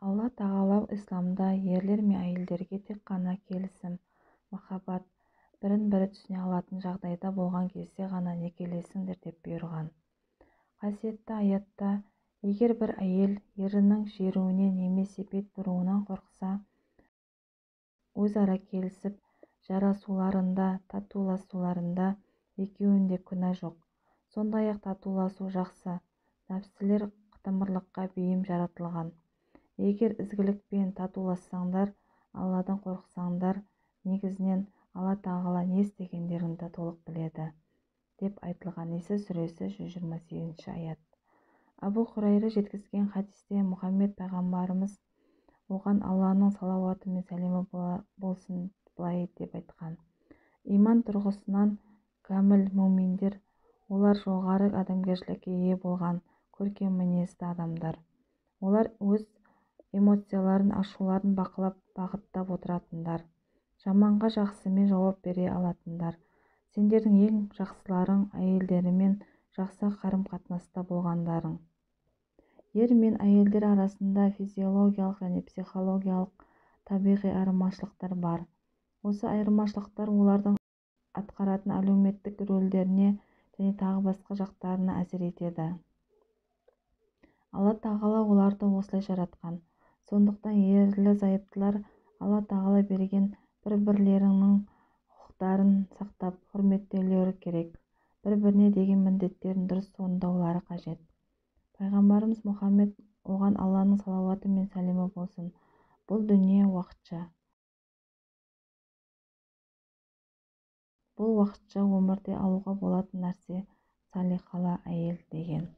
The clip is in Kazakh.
Алла тағала исламда ерлер мен әйелдерге тек қана келісім, махаббат, бірін-бірі түсіне алатын жағдайда болған кезде ғана некелесіңдер деп бұйырған. Қасиетті аятта, егер бір әйел ерінің жеруінен немесе бет бұруынан қорықса, өзара келісіп, жарасуларында, татуласуларында екеуінде күнә жоқ. Сондай-ақ татуласу жақсы, нәпсілер қытымырлыққа бейім жаратылған. Егер ізгілікпен татулассаңдар, Алладан қорықсаңдар, негізінен Алла тағала не істегендеріңді толық біледі, деп айтылған Ниса сүресі 128 аят. Абу Хурайра жеткізген хадисте Мұхаммед пайғамбарымыз, оған Алланың салауаты мен сәлемі болсын, былай деп айтқан: Иман тұрғысынан кәміл мүминдер, олар жоғары адамгершілікке ие болған көркем мінезді адамдар. Олар өз эмоцияларын, ашуларын бақылап, бағыттап отыратындар. Жаманға жақсымен жауап бере алатындар. Сендердің ең жақсыларың әйелдерімен жақсы қарым-қатынаста болғандарың. Ер мен әйелдер арасында физиологиялық және психологиялық табиғи айырмашылықтар бар. Осы айырмашылықтар олардың атқаратын әлеуметтік рөлдеріне және тағы басқа жақтарына әсер етеді. Алла тағала оларды осылай жаратқан. Сондықтан ерлі-зайыптылар Алла тағала берген бір-бірлерінің құқықтарын сақтап, құрметтеулері керек. Бір-біріне деген міндеттерін дұрыс орындаулары қажет. Пайғамбарымыз Мұхаммед, оған Алланың салауаты мен сәлемі болсын, бұл дүние уақытша. Бұл уақытша өмірде алуға болатын нәрсе салиқалы әйел деген.